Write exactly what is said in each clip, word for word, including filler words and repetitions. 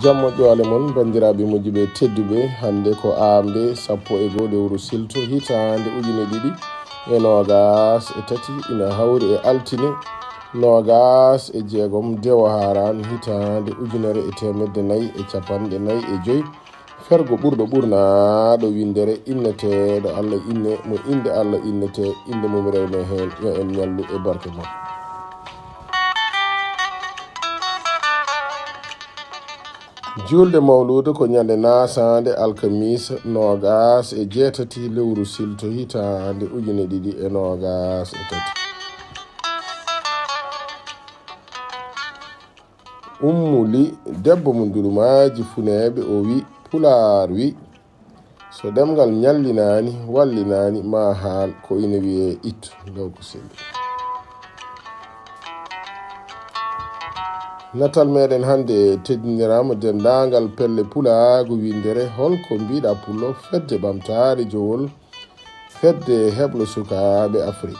Jam moƴƴo ale mon, banndiraaɓe moƴƴuɓe tedduɓe. Hannde ko aamde sappo e goo lewru silto hitaande ujine ɗiɗi e noogaas e tati, ina hawri e altine noogaas e jeegom dewo haaraan hitaande ujunere e teemedde nayi e capanɗe nayi e joy. Fergo ɓurɗo ɓurnaaɗo winndere inneteeɗo Allah inne, mo innde Allah innetee, innde mum rewne heen, yo en ñallu e barke mum. Juulde mawluudu ko ñande naasaande alkamiisa noogaas e jeetati lewru silto hitaande ujine ɗiɗi e noogaas e tati. Ummu Li, debbo mo ndulumaaji funeeɓe, o wi, Pulaar wi, so ɗemngal ñallinaani, wallinaani, ma haal ko ina wiyee ittu. Ɗo ko selli. Natal meɗen hannde teddiniraama denndaangal pelle pulaagu winndere, holko mbiɗa pullo, fedde ɓamtaare jowol, fedde heblo sukaaɓe Afrik.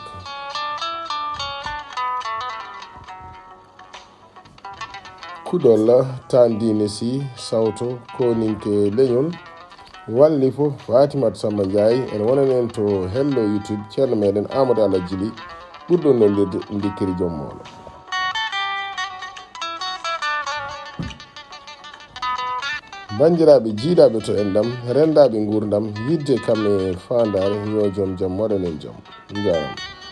Kuɗol tan diine si sawto koninke leñol. Walli fof Fatimat Samba Ndiaye, ene wonanen to hello YouTube ceerno meɗen Amadou Alla Jili, ɓurɗo nollirde Ndikkiri Joom Moolo. Banndiraaɓe jiidaɓe to enɗam, rendaɓe nguurndam, yidde kam e faandaare, yo joom jam waɗan en jam. Njaaraama.